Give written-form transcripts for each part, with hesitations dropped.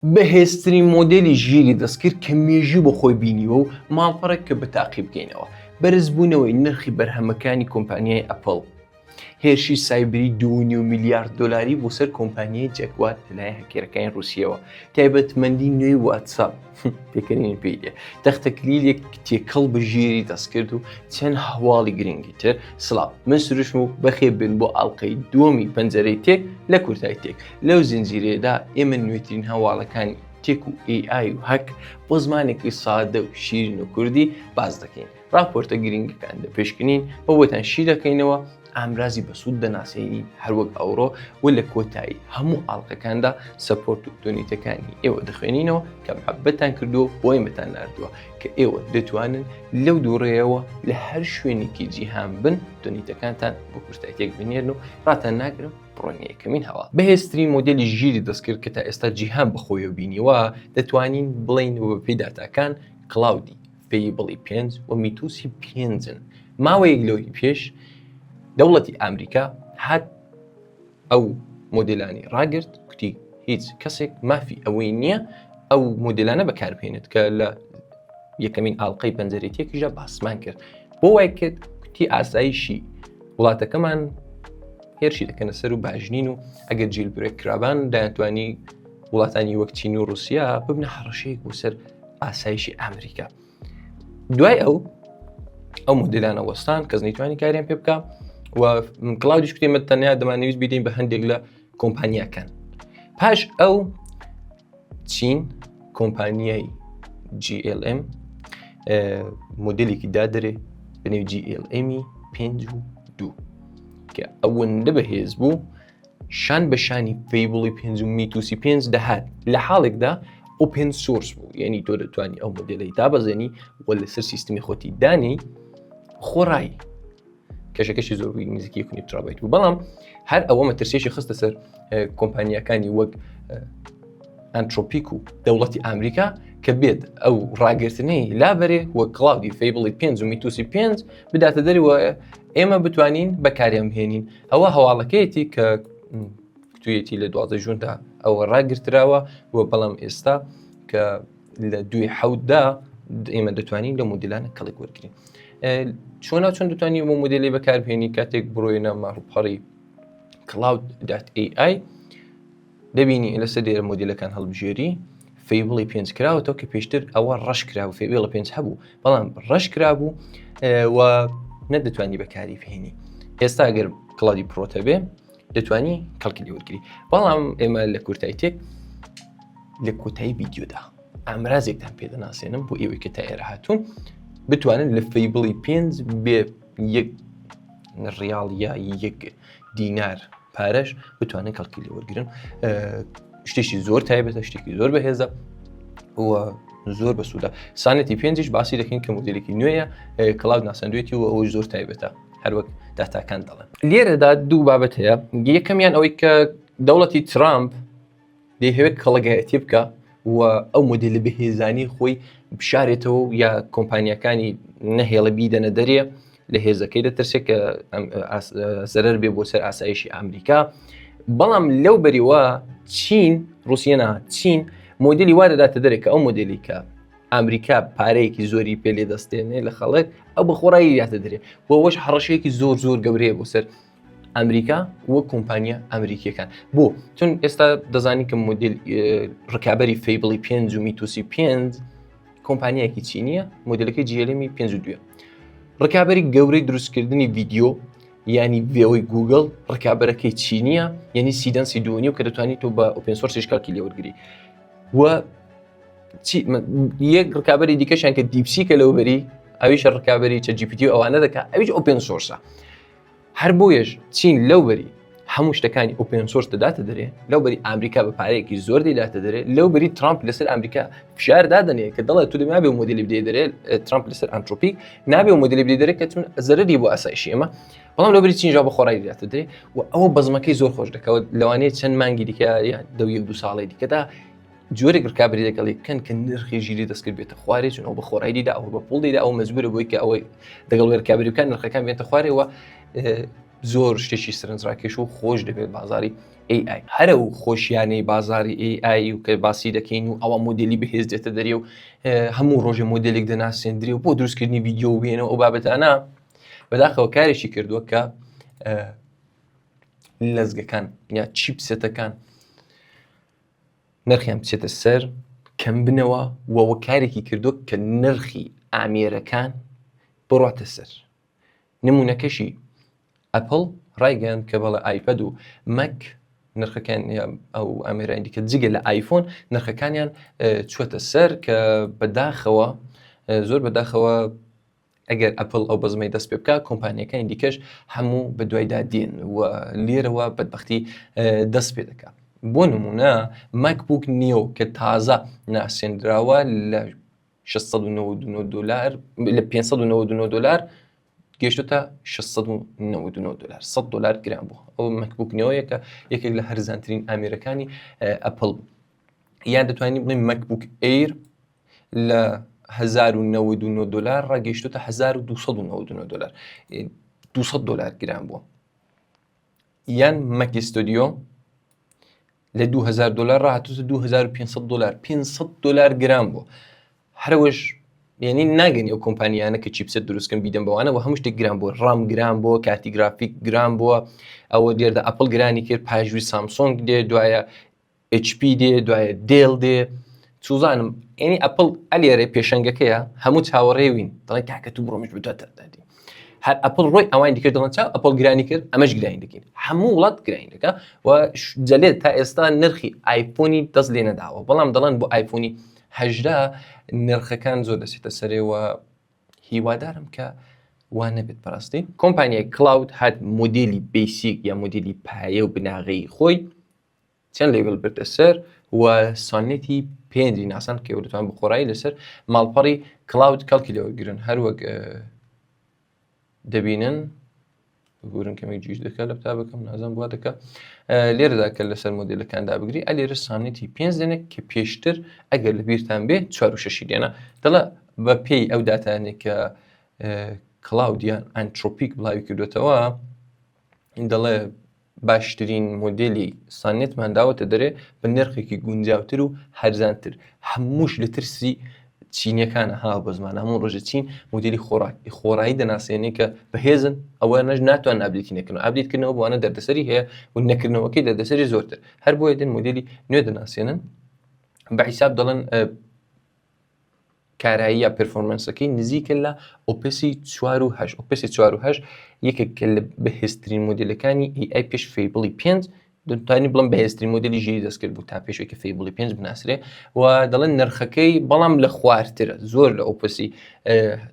بەهێزترین مۆدێلی ژیری دەستکرد کە مێژوو بە خۆی بینیوە و ماڵپەڕێک کە بە تاقی بکەینەوە بەرزبوونەوەی نرخی بەرهەمەکانی کۆمپانیای ئەپڵ هێرشی سایبری 2.5 میلیارد دلاری بۆ سەر کۆمپانیای جەکوات لەلایەن هەکێرەکانی ڕووسیەوە تایبەتمەندی نوێی واتساپ پێکەنین پێی دێ تەختەکلیلێک تێکەڵ بە ژیری دەستکرد و چەند هەواڵی گرنگی تر سڵاو من سروشم و بەخێ بن بۆ ئاڵلقەی دووەمی پەنجەرەی tech لە کورتای تێک لەو زنجیرەیەدا ئێمە نوێترین هەواڵەکانی tech و AI و هەک بۆ زمانێکی سادە و شیرین و کوردی باس دەکەین راپۆرتە گرنگەکان دەپێشکنین بە بۆتان شی دەکەینەوە ئامرازی بەسوود دەناسێنین هەروەک ئەوڕۆ و لە کۆتایی هەموو ئاڵلقەکاندا support و donate ەکانی ئێوە دەخوێنینەوە کە محبەتان کردووە بۆ ئێمەتان ناردووە کە ئێوە دەتوانن لەو دووڕێیەوە لە هەر شوێنێکی جیهان بن donate ەکانتان بۆ کورتایتێک بنێرن و ڕاتان ناگرم بڕۆینە یەکەمین هەواڵ. بەهێزترین مۆدێلی ژیری دەستکرد کە تا ئێستا جیهان بەخۆیەوە بینیوە، دەتوانین بڵێین و بەپێی داتاکان Claude ی Fable ی پێنج و Mythos ی پێنجن. ماوەیەک لەوەی پێش دەوڵەتی ئامریکا هات ئەو مۆدێلانی ڕاگرت کوتی هیچ کەسێک مافی ئەوەی نییە ئەو مۆدێلانە بەکاربهێنێت کە لە یەکەمین ئاڵلقەی پەنجەرێتیەکیشدا باسمان کرد بۆ وای کرد کوتی ئاسایشی وڵاتەکەمان هێرشی دەکەنە سەر و باژنین و ئەگەر jailbreak کرابان دەیانتوانی وڵاتانی وەک چین و رووسیا ببنە هەڕەشەیەک بۆ سەر ئاسایشی ئەمریکا دوای ئەو ئەو مۆدلانە وەستان کەس نەیتوانی کاریان پێ بکە و Claude یش کوتێمە تەنیا دەمانەویست بیدەین بە هەندێک لە کۆمپانیاکان پاش ئەو چین کۆمپانیای GLM مۆدلێکی دادرێ بەنێو GLM ی 5 و دوو کە ئەوەندە بەهێز بوو شان بە شانی Fable ی پێنج و Mythos ی پێنج دەهات لە حاڵێکدا open source بوو یعنی تۆ دەتوانی ئەو مۆدلەی دابەزێنی و لەسەر سیستمی خۆتی دانی خۆڕایی کەشەکەشی زۆر بووی نزیکی یەک و نیو ترابایت بوو بەڵام هەر ئەوە مەترسیشی خستە سەر کۆمپانیاکانی وەک Anthropic و دەوڵەتی ئەمریکا کە بێت ئەو ڕاگرتنەی لابەرێ و Claude ی Fable ی پێنج و Mythos ی پێنج بداتە دەرەوە ئێمە بتوانین بەکاریان بهێنین ئەوە هەواڵەکەیەتی کە تویەتی لە 12 ژوندا ئەوە ڕاگرتراوە و بەڵام ئێستا کە لە دوی حەوتدا ئێمە دەتوانین لە مۆدلانە کەڵک وەرگین چۆنا چۆن دەتوانین بۆ مۆدلی بەکاربهێنی کاتێک بڕۆینە ماڵپەڕی Claude.ai دەبینی لەسەر لێرە مۆدلەکان هەڵبژێری Fable ی پێنج کراوەتەوە کە پێشتر ئەوە ڕەش کرا و Fable ە پێنج هەبوو بەڵام ڕەش کرابوو و نەدەتوانی بەکاری بهێنی ئێستا گەر Claude ی Pro تە بێ دەتوانی کەڵکی لێ وەرگری بەڵام ئێمە لە کورتای تێک لە کۆتایی ڤیدیۆدا ئامرازێکتان پێدەناسێنم بۆ ئێوەی کە تا ئێرە هاتوون بتوانن لە Fable ی پێنج بێ یەک ڕیاڵ یا یەک دینار پارەش بتوانن کەڵکی لێ وەرگن شتێکی زۆر تایبەتە شتێکی زۆر بەهێزە و زۆر بەسوودە Sonnet ی پێنجیش باسی دەکەین کە مۆدلێکی نوێیە Claude ناساندوێتی و ئەوەی زۆر تایبەتە هەروەک داتاکان دەڵێن لێرەدا دوو بابەت هەیە یەکەمیان ئەوەی کە دەوڵەتی ترامپ دەیهەوێت کەڵەگایەتی بکە و ئەو مۆدلە بەهێزانی خۆی بشارێتەوە یا کۆمپانیەکانی نەهێڵە بیدەنە دەرێ لە هێزەکەی دەترسێت کە زەرەر بێ بۆ سەر ئاسایشی ئەمریکا بەڵام لەو بەریوە چین رووسیەنا چین مۆدلی وا دەداتە دەرێک کە ئەو مۆدلی کە ئەمریکا پارەیەکی زۆری پێ لێ دەستێنێ لە خەڵک ئەو بە خۆڕایی یاتە دەرێ بۆ ئەوەش هەڕەشەیەکی زۆر زۆر گەورەیە بۆ سەر ئەمریکا و کۆمپانیا ئەمریکیەکان بۆ چون ئێستا دەزانی کە مۆدل ڕکابی Fable ی پێنج و Mythos ی پێنج کۆمپانیایەکی چینیە مۆدلەکەی GLM ی پێنج و دوێ ڕکابی گەورەی دروستکردنی ڤیدیۆ ینی Veo ی گوگل ڕکابەرەکەی چینیە یعنی Seedance ی دوونی و کە دەتوانیت تۆ بە open source یش کەڵکی لێوەرگری و یەک ڕکابی دیکەشیان کە DeepSeek ە لەوبەری ئەویش ڕکابی ChatGPT ئەوانە دەکات ئەویش open source ە هەر بۆیەش چین لەوبەری هەموو شتەکانی open source دەداتە دەرێ لەوبەری ئەمریکا بە پارەیەکی زۆر دەیداتە دەرێ لەوبەری ترامپ لەسەر ئەمریکا فشار دادەنێ کە دەڵێت تو نابێ مۆدلی بدەی دەرێ ترامپ لەسەر Anthropic نابێ مۆدلی بدەی دەرێ کە چون زەرەری بۆ ئاسایشی ئێمە بەڵام لەوبەری چین جا بە خۆڕایی دەداتە دەرێ و ئەوە بەزمەکەی زۆر خۆش دەکەوت لەوانەیە چەند مانگی دیکە یان دە یەک دوو ساڵی دیکەدا جۆرێک ڕکابری لەگەڵی بکەن کە نرخی ژیری دەستکرد بێتە خوارێ چون ئەو بە خۆڕایی دیدا ئەو بە پوڵ دیدا ئەو مەجبورە بۆی کە ئەوەی دەگەڵ ڕکابری بکەن نرخەکان بێتە خوارێەوە. زۆر شتێکی سەرنجڕاکێش و خۆش دەبێت بازاری AI هەرە و خۆشیانەی بازاری AI و کە باسی دەکەین و ئەوە مۆدلی بەهێز دێتە دەرێ و هەموو ڕۆژێ مۆدلێک دەناسێندرێ و بۆ دروستکردنی ڤیدیۆ و وێنە و ئەو بابەتانە بەداخەوە کارێکی کردووە کە لەزگەکان یا chipset ەکان نرخیان بچێتە سەر کەم بنەوە وەوە کارێکی کردووە کە نرخی ئامێرەکان بڕاتە سەر نمونەکەشی ئەپڵ ڕایگەیاند کە بەڵێ ئایپەد و مەک نرخەکان ئەو ئامێرانی دیکە جگە لە ئایفۆن نرخەکانیان چوەتە سەر کە بەداخەوە زۆر بەداخەوە ئەگەر ئەپڵ ئەو بەزمەی دەست پێ بکە کۆمپانیەکانی دیکەش هەموو بە دوایدا دێن و لێرەوە بەدبختی دەست پێ دەکات بۆ نمونە مەکبوک نیو کە تازە ناسێنراوە لە 699 دلار لە 599 دلار گەشتە 699 دلار 100 دلار گران بوو ئەو مەکبوک نەوەیەکە یەکێک لە هەرزانترین ئامێرەکانی ئەپڵ بوو یان دەتوانین بڵێن مەکبوک ئەیر لە 1099 دلار ڕاگەیشتوتە 1299 دلار 200 دلار گران بووە یان مەکی ستۆدیۆ لە 2000 دلار ڕاهاتوتە 2500 دلار 500 دلار گران بوو هەرەوەش یعنی ناگەنی ئەو کۆمپانیانە کە chipset دروستکەن بیدەن بەوانە و هەموو شتێک گران بووە RAM گران بووە کارتی گرافیک گران بووە ئەوە لێردا ئەپل گرانی کرد پاژوی سامسۆنگ دێ دوایە HP دێ دوایە دێل دێ چوزانم ئێنی ئەپل ئەلێرە پێشەنگەکەیە هەموو چاوەڕێوین دەڵێن کاکە تو بڕۆمیش بداتدادی هەر ئەپل ڕۆی ئەوان دیکە دەڵێن چاو ئەپل گرانی کرد ئەمەش گرانی دەکەین هەموو وڵات گرانی دەکە و جەلێت تا ئێستا نرخی ئایفۆنی دەست لێ نەداوە بەڵام دەڵێن بۆ ئایفۆنی هەژدا نرخەکان زۆر دەچێتە سەرێ هیوادارم کە وا نەبێت بەڕاستی کۆمپانیای کلاود هات مۆدلی basic یا مۆدلی پایە و بناغەی خۆی چەند level بردە سەر و سانێتی پێنجی ناسان کە دەتوان بخۆڕایی لەسەر ماڵپەڕی کلاود کەڵکی لەوەگرن هەروەک دەبینن بگورن کەمێک جیش دەکە لە بتابەکەم نازم بووە دەکە لێرەدا کە لەسەر مۆدلەکاندا بگری ئەلێرە سانێتی پێنج دێنێک کە پێشتر ئەگەر لە بیرتان بێ چوار و شەشی دێنە دەڵە بە پێی ئەو داتانێک کە کلاودیان ئەنترۆپیک بڵاوی کردوێتەوە دەڵێ باشترین مۆدێلی سانێتمان داوەتە دەرێ بە نرخێکی گونجاوتر و هەرزانتر هەمووش لە ترسی چینیەکانە ها بە زمان هەموو ڕۆژە چین مۆدێلی خۆراک خۆڕایی دەناسێنێ کە بەهێزن ئەوە نەش ناتوان update ی نەکەن update کردنەوە بۆوانە دەردەسەری هەیە و نەکردنەوەکەی دەردەسەری زۆرتر هەر بۆیە دێن مۆدێلی نوێ دەناسێنن بە حیساب دەڵێن کارایی یا performance ەکەی نزیکە لە ئۆپسی 4 و 8 ئۆپسی 4 و 8 یەکێک لە بەهێزترین مۆدلەکانی AI پێش فەیبڵی 5 دەتوانانی بڵم بەهێزترین مۆدلی ژیری دەستکرد بوو تا پێشێک کە فەیبڵی 5 بناسرێ و دەڵێن نرخەکەی بەڵام لە خوارترە زۆر لە ئۆپسی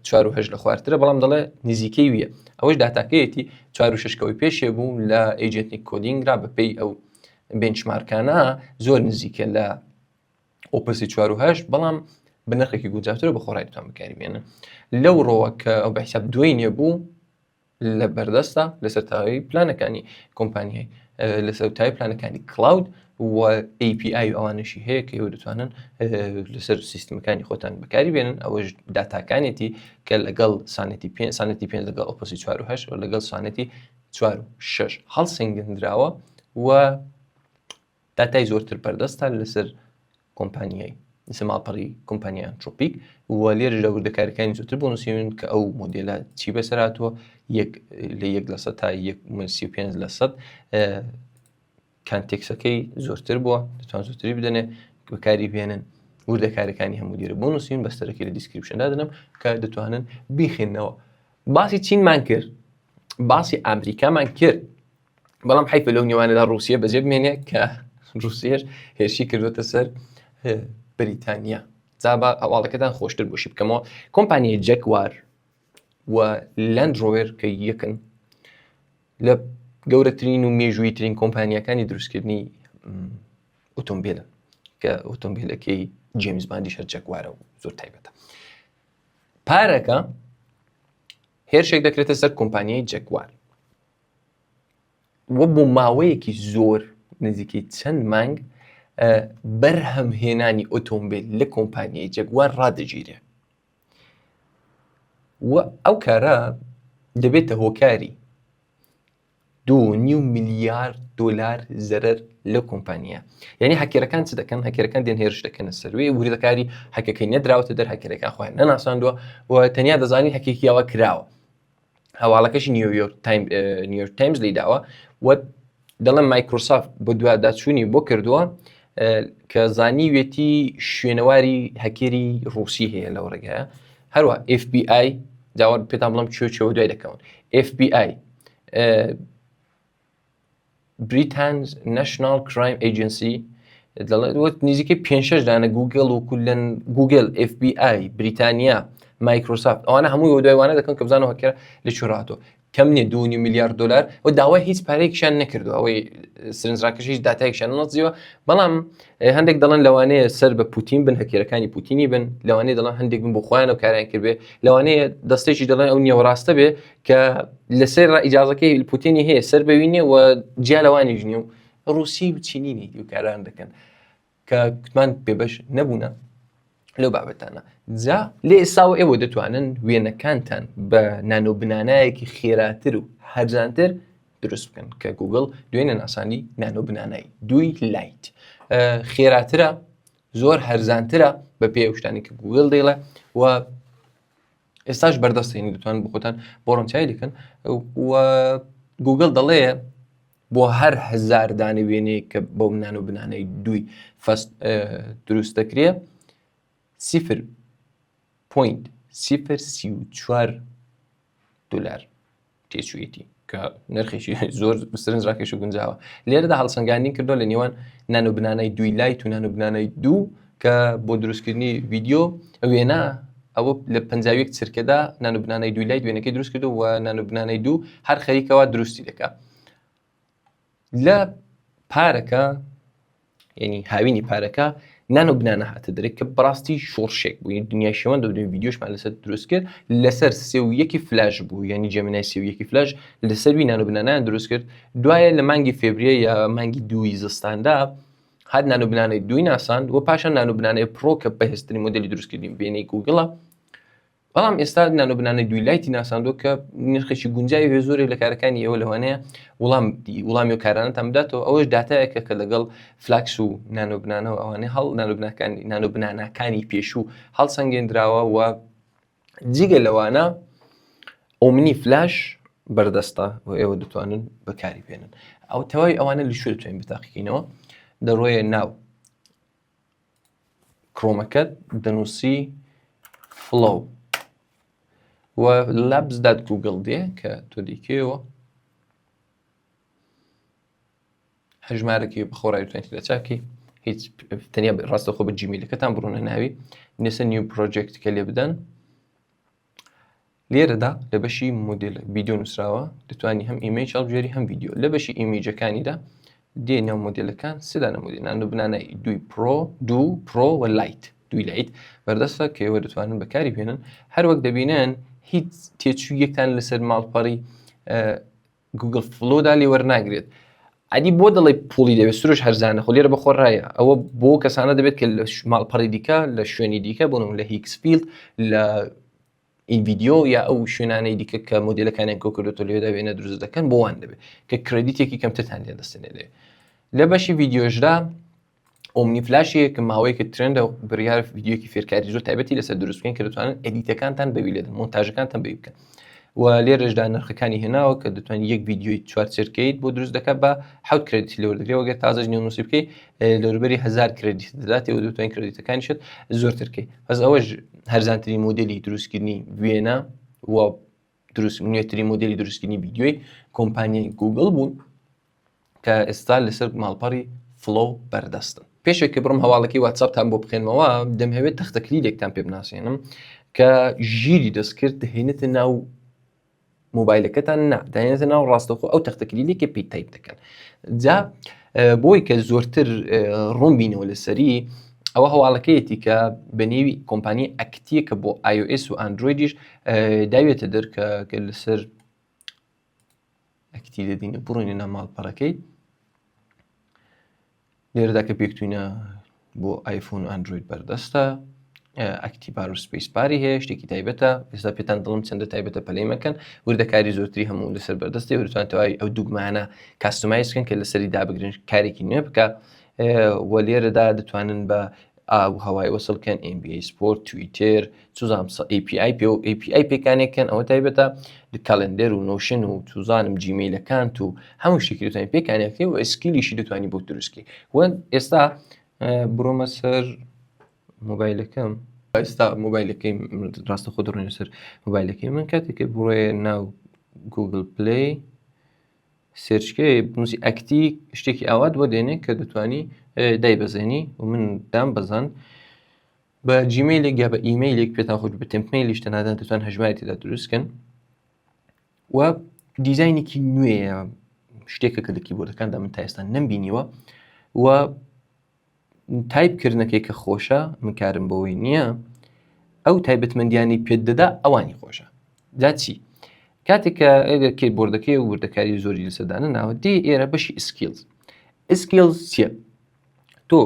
4 و 8 لە خوارترە بەڵام دەڵێ نزیکەی ویە ئەوەش داتاکەیەتی 4 و 6 کەوەی پێشێ بوو لە agentic coding را بەپێی ئەو benchmark انە زۆر نزیکە لە ئۆپسی چوار و هەشت بەڵام بە نرخێکی گونجاوترە بە خۆڕای دەتوان بەکاری بێنن لەو ڕۆوە کە ئەو بە حیساب دوێنێ بوو لە بەردەستە لەسەر تاوی پلانەکانی کۆمپانیای لەسەر تای پلانەکانی کلاود و API ئەوانشی هەیە کە ئێوە دەتوانن لەسەر سیستمەکانی خۆتان بەکاری بێنن ئەوەش داتاکانێتی کە لەگەڵ سانێتی پێ سانێتی پێ لەگەڵ ئۆپسی 4 و 8 و لەگەڵ سانێتی 4 و 6 هەڵسەنگندراوە و داتای زۆرتر بەردەستە لەسەر کۆمپانیای لەسەر ماڵپەڕی کۆمپانیای ئەنترۆپیک و لێرەش لە وردەکاریەکانی زۆرتر بۆ نووسیون کە ئەو مۆدێلە چی بەسەر هاتووە یەک لە یەک لە سەد تا یەک 35 لە سەد context ەکەی زۆرتر بووە دەتوان زۆرتری بدەنێ بەکاری بێنن وردەکارەکانی هەموو دیرە بۆ نووسین بەستەرەکەی لە description دادەنم کە دەتوانن بیخێنەوە باسی چینمان کرد باسی ئەمریکامان کرد بەڵام حیفە لەو نێوانەدا رووسیە بەجێ بمێنێ کە رووسیەش هێرشی کردوتە سەر بریتانیا جا با هەواڵەکەتان خۆشتر بۆشی بکەمەوە کۆمپانیای جەکوار و لاند ڕۆوەر کە یەکن لە گەورەترین و مێژوویترین کۆمپانیەکانی دروستکردنی ئۆتۆمبیلن کە ئۆتۆمبیلەکەی جیمز باندی شەر جەکوارە و زۆر تایبەتە پارەکە هێرشێک دەکرێتە سەر کۆمپانیای جەکوار و بۆ ماوەیەکی زۆر نزیکەی چەند مانگ بەرهەمهێنانی ئۆتۆمبیل لە کۆمپانیای جەگوار ڕادەگیرێ و ئەو کارە دەبێتە هۆکاری. 2.5 میلیارد دلار زەرەر لە کۆمپانیا یعنی هەکێرەکان چ دەکەن هەکێرەکان دێن هێرش دەکەنە سەروی وردەکاری هەکەکەی نەدراوەتە دەر هەکێرەکان خۆیان نەناساندووە و تەنیا دەزانی هەکێکیەوە کراوە هەواڵەکەشی نیویۆرک تایم نیویۆرک تایمز لی داوە و دەڵێن مایکرۆسافت بۆ دوواداچوونی بۆ کردووە کە زانیوێتی شوێنەواری هەکێری ڕوسی هەیە لەو ڕێگایە هەروە FBI داوا پێتان بڵم چێ چێوە دوای دەکەون FBI Britain's National Crime Agency دەڵێت وت نزیکەی پێ شش دانە گوگل و کولەن گوگل FBI بریتانیا مایکرۆسافت ئەوانە هەمووی دوای وانە دەکەن کە بزانەوە هەکەرە لە چۆراتۆ کەم نییە 2 میلیارد دلار و داوای هیچ پارەیەکیان نەکردو ئەوەی سرنجڕاکەش هیچ داتایەکیان نەزیوە بەڵام هەندێک دەڵێن لەوانەیە سەر بە پوتین بن هەکێرەکانی پوتینی بن لەوانەیە دەڵێن هەندێک بن بۆ خۆیان و کاریان کردبێ لەوانەیە دەستێکی دەڵێن ئەو نیەوەڕاستە بێ کە لەسەر ئیجازەکەی پوتینی هەیە سەر بەوی نیە و جیا لەوانیش نیە و ڕوسی و چینی و کاران دەکەن کە کوتمان پێبەش نەبوونە لەو بابەتانە جا لێ ئێستاوە ئێوە دەتوانن وێنەکانتان بە نانۆبنانایەکی خێراتر و هەرزانتر دروست بکەن کە گوگڵ دوێنێ ناساندی نانۆبنانای دووی Lite خێراترە زۆر هەرزانترە بە پێی ئەو شتانی کە گوگڵ دەیڵێ و ئێستاش بەردەستین دەتوان بخۆتان بۆ ڕۆن چای دەکەن و گوگڵ دەڵێ بۆ هەر هەزار دانە وێنەیەک کە بەو نانۆ بنانەی دووی fast دروست دەکرێ 0.034 دلار تێچوویەتی کە نرخێکی زۆر سەرنجڕاکێش و گونجاوە لێرەدا هەڵسەنگاندنی کردو لە نێوان نانۆبنانای دووی Lite و نانۆبنانای دوو کە بۆ دروستکردنی ڤیدیۆ وێنە ئەوە لە 51 چرکەدا نانۆبنانای دووی Lite وێنەکەی دروست کردو و نانۆبنانای دوو هەر خەریکەوە دروستی دەکات لە پارەکە یعنی هاوینی پارەکە نانۆ بنانە هاتە دەرێک کە بەڕاستی شۆڕشێک بوو دنیای شێوەند و ڤیدیۆشمان لەسەر دروست کرد لەسەر سێ و یەکی فلاش بوو یعنی Gemini سێ و یەکی فلاش لەسەروی نانۆ بنانیان دروست کرد دوایە لە مانگی فێبریە یا مانگی دووی زستاندا هات نانۆ بنانەی دووی ناساند و پاشان نانۆ بنانەی Pro کە بەهێزترین مۆدلی دروستکردنی وێنەی گوگڵە بەڵام ئێستا نانۆبنانەی دووی Lite ی ناساندووە کە نرخێکی گونجاوی هەیە زۆرێک لە کارەکانی ئێوە لەوانەیە وڵام وڵامی و کارانەتان بداتەوە ئەوەش داتایەکە کە لەگەڵ Flux و نانۆبنانەوە ئەوانەی هەڵ نانۆبناکانی نانۆبناناکانی پێشوو هەڵسەنگێنراوە و جگە لەوانە Omni Flash بەردەستە و ئێوە دەتوانن بەکاری بێنن ئەو تەواوی ئەوانە لە شوێ دەتوانین بتاقیکەینەوە دەڕۆیە ناو Chrome ەکەت دەنووسی Flow و Labs dot Google دێ کە تۆ دیکەیەوە هەژمارەکی بەخۆڕای توانیت لە چاکی هیچ تەنیا ڕاستەخۆ بە Gmail ەکەتان بڕونە ناوی نێسە new project کە لێ بدەن لێرەدا لە بەشی مۆدێل ڤیدیۆ نووسراوە دەتوانی هەم image هەڵبژێری هەم ڤیدیۆ لە بەشی image ەکانیدا دێ ناو مۆدێلەکان سدانە مۆدێل نانۆبنانای دوی Pro دوو Pro و Lite دوی Lite بەردەستە کە ئێوە دەتوانن بەکاری بێنن هەروەک دەبینن هیچ تێچوویەکتان لەسەر ماڵپەڕی Google Flow دا لێ وەرناگرێت ئەدی بۆ دەڵێ پوڵی دەوێت سروش هەرزانە خۆ لێرە بەخۆ ڕایە ئەوە بۆ کەسانە دەبێت کە لە ماڵپەڕی دیکە لە شوێنی دیکە بۆ لە Higgsfield لە InVideo یا ئەو شوێنانەی دیکە کە مۆدلەکانیان کۆ کردوتە لێدا وێنە دروست دەکەن بۆ وان دەبێت کە credit ێکی کەمترتان لێ دەستێنێ لێ لە بەشی ڤیدیۆشدا Omni Flash ێک کە ماوەیەکە trend ە و بڕیار ڤیدیۆیەکی فێرکاری زۆر تایبەتی لەسەر دروست بکەین کە دەتوانن edit ەکانتان بەوی لێدن مۆنتاژەکانتان بەوی بکەن و لێرەشدا نرخەکانی هێناوە کە دەتوانین یەک ڤیدیۆی چوار چرکەیت بۆ دروست دەکات بە حوت credit ی لەوەردەگرێت وەگەر تازەش نووسی بکەیت دەوروبەری هزار credit دەداتێ و دەتوانین credit ەکانیشت زۆرترکەی بەس ئەوەش هەرزانترین مۆدلی دروستکردنی وێنە و دروست نوێترین مۆدلی دروستکردنی ڤیدیۆی کۆمپانیای گوگل بوون کە ئێستا لەسەر ماڵپەڕی Flow بەردەستن. پێشێک کە بڕم هەواڵەکەی واتساپتان بۆ بخێنمەوە دەمهەوێت تەختە کلیلێکتان پێ بناسێنم کە ژیری دەستکرد دەهێنێتە ناو مۆبایلەکەتان نا دەهێنێتە ناو ڕاستەخۆ ئەو تەختە کلیلێک کە پێی تایپ دەکەن جا بۆی کە زۆرتر ڕوون بینەوە لەسەری ئەوە هەواڵەکەیەتی کە بە نێوی کۆمپانی ئەکتیە کە بۆ iOS و ئەندرۆیدیش داوێتە دەر کە لەسەر ئەکتی دەدینە بڕۆینە ناو ماڵپەڕەکەی لێرەدا کە پێکتوینە بۆ ئایفۆن و ئەندروید بەردەستە. active bar و space bar ی هەیە شتێکی تایبەتە ئێستا پێتان دڵم چەندە تایبەتە پەلەی مەکەن وردەکاری زۆرتری هەموو لەسەر بەردەستی وتوان تەواوی ئەو دوگمانە customize کەن کە لەسەری دابگرن کارێکی نوێ بکە و لێرەدا دەتوانن بە ئاو هەوای وەسڵ کەن NBA sport تویتێر چزانام API پێ و API پێکانێککەن ئەوە تایبەتە calendar و Notion و چزانم Gmail ەکانت و هەموو شتێکی دەتوانانی پێکانێکی و skill یشی دەتوانانی بۆ دروستکی وە ئێستا بڕۆمە سەر مۆبایلەکەم ئێستا مۆبایلەکەی ڕاستە خۆ دەڕۆینە سەر مۆبایلەکەی من کاتێک کە بڕۆیە ناو Google Play search کەی بنووسی ئەکتی شتێکی ئاوات بۆ دێنێ کە دەتوانی دایبەزێنی و من دام بەزان بە Gmail ێک یا بە ئیمەیلێک پێتان خۆش بە temp mail یش تەنادان دەتوان هەژماری تێدا دروستکەن و دیزاینێکی نوێیە شتێکە کە لە کیبۆردەکاندا من تا ئێستا نەمبینیوە و تایپ کردنەکەی کە خۆشە من کارم بەوەی نییە ئەو تایبەتمەندیانی پێت دەدا ئەوانی خۆشە جا چی کاتێک کە ئەگەر keyboard ەکەی و وردەکاری زۆری لەسەردانە ناوە دێ ئێرە بەشی skills skills چییە تۆ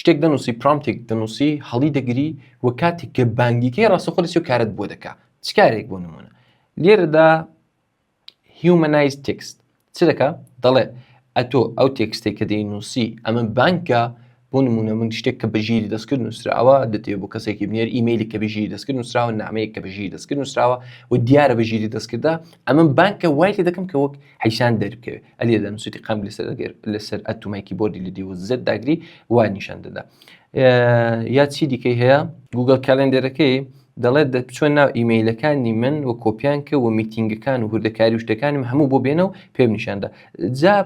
شتێک دەنووسی prompt ێک دەنووسی هەڵی دەگری و کاتێک کە بانگیکەی ڕاستەخۆ دەچێت و کارت بۆ دەکا چ کارێک بۆ نمونە لێرەدا humanize text چ دەکا دەڵێ ئەتۆ ئەو تێکستێک کە دەینووسی ئەمە بانکە بۆ نمونە من شتێک کە بەژیری دەستکرد نووسراوە دەتێ بۆ کەسێکی بنێر ئیمەیلی کە بەژیری دەستکرد نووسراوە نامەیەک کە بەژیری دەستکرد نووسراوە و دیارە بەژیری دەستکردا ئەمە بانکە وای لێ دەکەم کە وەک حیسان دەربکەوێت ئەلیە دەنووسێتی قام لەسەر ئەگەر لەسەر ئەتومای کیبۆردی لە دی و Z داگری وا نیشان دەدا یا چی دیکەی هەیە Google Calendar ەکەی دەڵێت بچۆ ناو ئیمەیلەکانی من و کۆپیان کە و meeting ەکان و هوردەکاری و شتەکانم هەموو بۆ بێنە و پێم نیشاندا جا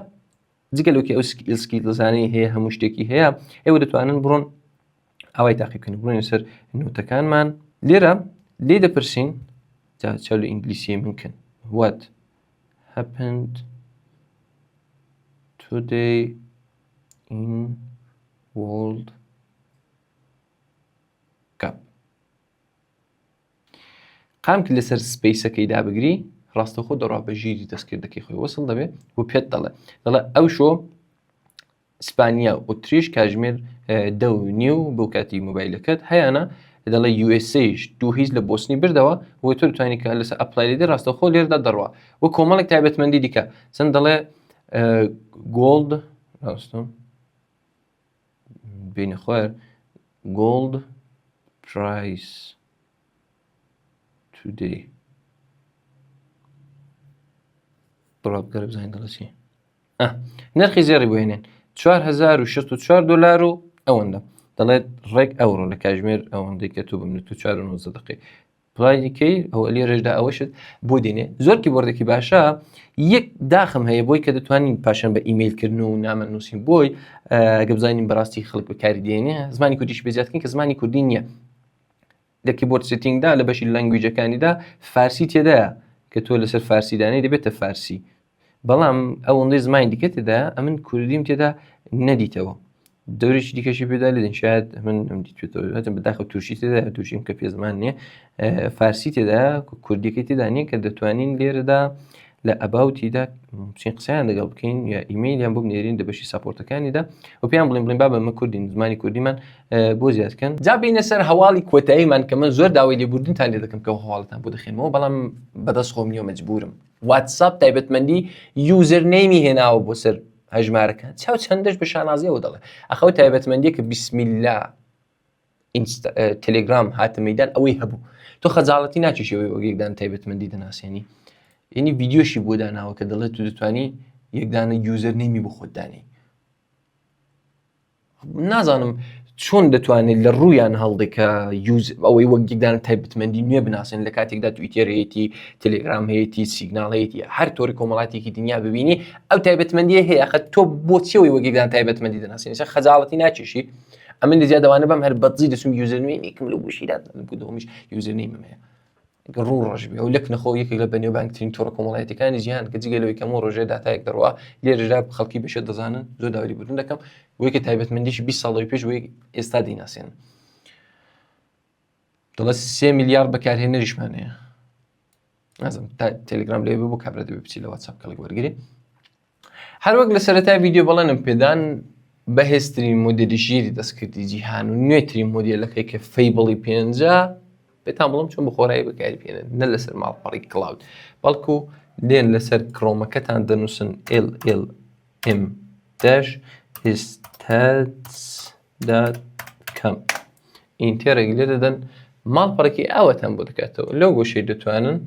جگە لەوەی ئەو skills انەی هەیە هەموو شتێکی هەیە ئێوە دەتوانن بڕۆن ئاوای تاقیبکەن بڕۆین سەر note ەکانمان لێرە لێ دەپرسین جا چاو لە ئینگلیسی من کەن what happened today in world cup قامک لەسەر space ەکەی دابگری ڕاستەخۆ دەڕوا بە ژیری دەستکردەکەی خۆی وەسڵ دەبێ و پێت دەڵێ دەڵێ ئەو شۆ ئیسپانیا و ئوتریش کاژمێر دە و نیو بۆ کاتی مۆبایلەکەت هەیەە دەڵێ USA دوو هیچ لە بۆسنی بردەوە و تۆ توانی کە لەسەر apply لێ ڕاستەخۆ لێردا دەڕوا و کۆمەڵێک تایبەتمەندی دیکە چەند دەڵێ gold ڕاستم بینە خوار gold price today بڕا بگەرە بزانین دەڵێ چی نرخی زێڕی بۆ هێنێن 4064 دلار و ئەوەندە دەڵێت ڕێک ئەوڕۆ لە کاژمێر ئەوەندەی کە تۆ بمنێت تو 4 دقی پلای کەی ئەو لێرەشدا ئەوەشت بۆ دێنێ زۆر کیبۆردێکی باشە یەک داخم هەیە بۆی کە دەتوانین پاشان بە ئیمەیلکردن و نامە نووسین بۆی گە بزانین بەڕاستی خەڵک بەکاری دێنێ زمانی کوردیش بێزیاتکەین کە زمانی کوردی نییە لە keyboard setting دا لە بەشی language ەکانیدا فارسی تێدایە کە تۆ لەسەر فارسی دانەی دەبێتە فارسی بەڵام ئەوەندەی زمانی دیکە تێدا ئەمن کوردیم تێدا نەدیتەوە دەورێکی دیکەشی پێدا لێدن شاید من ئەم دیتێتەوە هەتم بەداخە تورکی تێدا تورکیم کە پێ زمان نییە فارسی تێدا کوردیەکەی تێدا نییە کە دەتوانین لێرەدا لە about یدا بچین قسەیان لەگەڵ بکەین یا ئیمەیلیان بۆ بنێرین لە بەشی support ەکانیدا و پێیان بڵێن بڵێن بابە مە کوردین زمانی کوردیمان بۆ زیاد کەن جا بینە سەر هەواڵی کۆتاییمان کە من زۆر داوای لێبوردنتان لێ دەکەم کە هەواڵتان بۆ دەخێنمەوە بەڵام بەدەست خۆم نییە مەجبورم واتساپ تایبەتمەندی username ی هێناوە بۆ سەر هەژمارەکە چاو چەندەش بە شانازیەوە دەڵێ ئەخەو تایبەتمەندیە کە بیسمیلا تەلێگرام هاتە مەدان ئەوەی هەبوو تۆ خەجاڵەتی ناکێشەوەی وەک یەکدان تایبەتمەندی دەناسێنی یعنی ڤیدیۆشی بۆ داناوە کە دەڵێت تو دەتوانی یەکدانە username ی بۆ خۆت دانی نازانم چۆن دەتوانێت لە ڕوویان هەڵدێ کە use ئەوەی وەک یەکدان تایبەتمەندی نوێ بناسن لە کاتێکدا تویتێر هەیەی تەلێگرام هەیەی سیگناڵ هەیەی هەر تۆری کۆمەڵاتێکی دنیا ببینی ئەو تایبەتمەندیە هەیە خە تۆ بۆچیەوەی وەک یەکدان تایبەتمەندی دەناسێنی خەجاڵەتی ناکێشی ئەمن لە زیادەوانە بەم هەر بەدزی دەچم username ێکم لەو گوشیدا دەمیش username م هەیە ڕوو ڕەش بێ و لەک نەخۆ یەکێک لە بەنێوبانگترین تۆڕە کۆمەڵایەتەکانی جیهان کە جگە لەوەی کەم و ڕۆژێ داتایەک دەڕوا لێرەدا خەڵکی بەشێت دەزانن زۆر داوای لێبوردن دەکەم بۆیە تایبەتمەندیش 20 ساڵەوەی پێش بۆی ئێستا دەیناسێن دەڵێ سێ میلیارد بەکارهێنەریشمان هەیە نازم تا تەلگرام لێ بۆ کابرا دەبێ بچی لە واتساپ کەڵک وەرگری هەروەک لە سەرەتای ڤیدیۆ بەڵێنم پێدان. بەهێزترین مۆدێلی ژیری دەستکردی جیهان و نوێترین مۆدێلەکەی کە Fable ی پێنجە پێتان بڵم چۆن بەخۆرایی بەکاری بێنن نە لەسەر ماڵپەڕی Claude بەڵکو دێن لەسەر Chrome ەکەتان دەنووسن LLM dash stats dot com enter ێک لێ دەدەن ماڵپەڕێکی ئاواتان بۆ دەکاتەوە لەو گۆشەی دەتوانن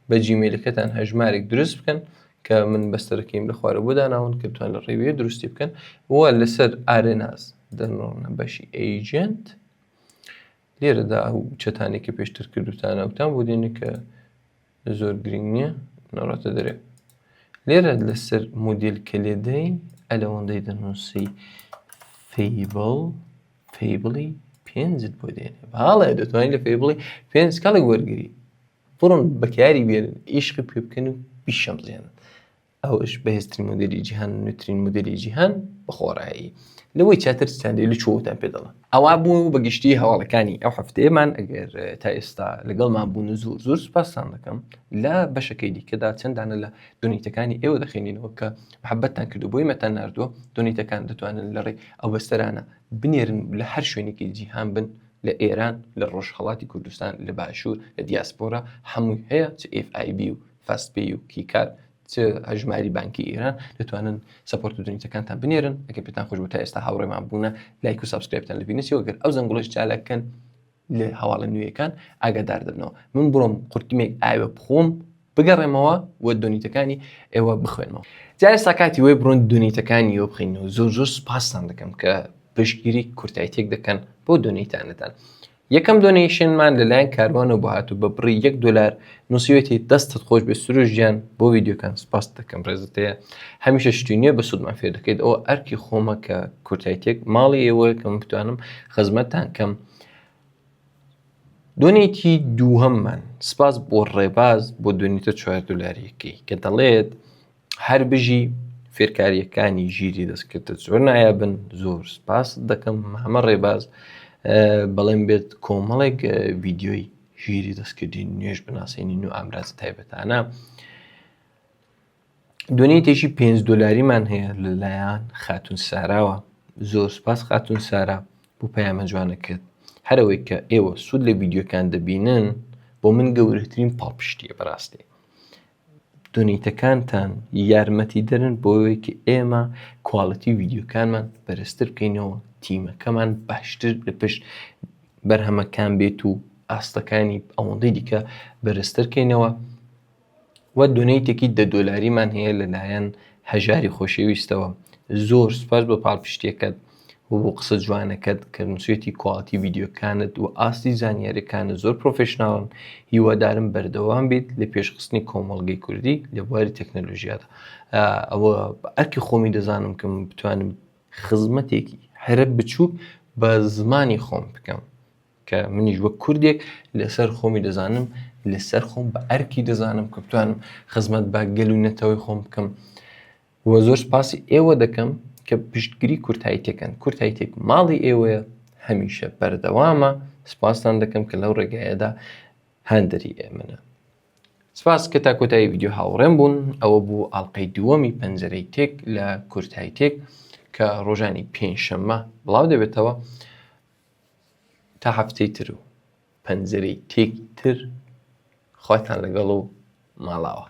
بە Gmail ەکەتان هەژمارێک دروست بکەن کە من بەستەرەکەیم لە خوارە بۆ داناون کە بتوان لە ڕێویە دروستی بکەن و لەسەر Arenas دەنڕۆنە بەشی agent لێرەدا ئەو چەتانێک کە پێشتر کردوتانە ئەوتان بۆ دێنێ کە زۆر گرنگ نییە نەڕاتە دەرێ لێرە لەسەر مۆدیل کە لێدەی ئەلەوەندەی دەنووسی Fable Fable ی پێنجت بۆ دێنێ باڵێ دەتوانین لە Fable ی پێنج کەڵک وەرگری بڕۆن بەکاری بێنن ئیشقی پێ بکەن و بیشەمزێنن ئەوەش بەهێزترین مۆدێلی جیهان نوێترین مۆدێلی جیهان بەخۆڕایی لەوەی چاتر چتان لە چۆتان پێ دەڵێن ئەوە بوو بە گشتی هەواڵەکانی ئەو هەفتەیەمان ئەگەر تا ئێستا لەگەڵمان بوون و زۆر زۆر سپاستان دەکەم لە بەشەکەی دیکەدا چەندانە لە donate ەکانی ئێوە دەخێنینەوە کە محبەتتان کردو بۆی مەتان نردووە donate ەکان دەتوانن لە ڕێی ئەو بەستەرانە بنێرن لە هەر شوێنێکی جیهان بن لە ئێران لە ڕۆژهەڵاتی کوردستان لە باشوور لە دیاسپۆرا هەمووی هەیە چ FIB و FastPay و کیکار چ هەژماری بانکی ئێران دەتوانن support و donate ەکانتان بنێرن ئەگەر پێتان خۆش بوو تا ئێستا هاوڕێمان بوونە لایک و subscribe تان لەبیر نەچێت ئەگەر ئەو زەنگوڵەش چالاک کەن لە هەواڵە نوێیەکان ئاگادار دەبنەوە من بڕۆم قورتمێک ئاوێ بخۆم بگەڕێمەوە و donate ەکانی ئێوە بخوێنمەوە جا ئێستا کاتی وەی بڕۆن donate ەکانی ئێوە بخوێنەوە زۆر زۆر سپاستان دەکەم کە پشتگیری کورتایتێک دەکەن بۆ donate انەتان یەکەم donation مان لەلایەن کاروانەوە بۆ هاتوو بە بڕی یەک دۆلار نووسیوێتی دەستت خۆش بێ سروش گیان بۆ ڤیدیۆکان سپاست دەکەم ڕێزت هەیە هەمیشە شتی نوێ بە سوودمان فێر دەکەیت ئەوە ئەرکی خۆمە کە کورتایتێک ماڵی ئێوە کە من بتوانم خزمەتتان کەم donate ی دووهەممان سپاس بۆ ڕێباز بۆ donate ە چوار دۆلاریەکەی کە دەڵێت هەر بژی فێرکارییەکانی ژیری دەستکردت زۆر نایابن زۆر سپاست دەکەم مامە ڕێباز بەڵێن بێت کۆمەڵێک ڤیدیۆی ژیری دەستکردی نوێژ بناسێنین و ئامرازە تایبەتانە donate ێکی 5 دۆلاریمان هەیە لەلایەن خاتون ساراوە زۆر سپاس خاتون سارا بۆ پەیامە جوانەکەت هەرەوەی کە ئێوە سوود لە ڤیدیۆکان دەبینن بۆ من گەورەترین پاڵپشتیە بەڕاستی donate ەکانتان یارمەتیدەرن بۆ ئەوەی کە ئێمە quality ڤیدیۆکانمان بەرزتر بکەینەوە تیمەکەمان باشتر لە پشت بەرهەمەکان بێت و ئاستەکانی ئەوەندەی دیکە بەرزتر کەینەوە و donate ێکی دە دۆلاریمان هەیە لەلایەن هەژاری خۆشەویستەوە زۆر سوپاس بۆ پاڵپشتیەکەت و بۆ قسە جوانەکەت کە نووسویەتی quality ڤیدیۆکانت و ئاستی زانیاریەکانت زۆر professional ن هیوادارم بەردەوام بیت لە پێشخستنی کۆمەڵگەی کوردی لە بواری تەکنەلۆژیادا ئەوە بە ئەرکی خۆمی دەزانم کە من بتوانم خزمەتێکی هەرە بچووک بە زمانی خۆم بکەم کە منیش وەک کوردێک لەسەر خۆمی دەزانم لەسەر خۆم بە ئەرکی دەزانم کە بتوانم خزمەت بە گەل و نەتەوەی خۆم بکەم وە زۆر سپاسی ئێوە دەکەم کە پشتگیری کورتایتێکن کورتایتێک ماڵی ئێوەیە هەمیشە بەردەوامە سپاستان دەکەم کە لەو ڕێگایەدا هاندەری ئێمەنە سپاس کە تا کۆتایی ڤیدیۆ هاوڕێم بوون ئەوە بوو ئاڵلقەی دووەمی پەنجەرەی tech لە کورتای تێک کە ڕۆژانی پێنجشەممە بڵاو دەبێتەوە تا هەفتەی تر و پەنجەرەی tech ی تر خواتان لەگەڵ و ماڵاوە.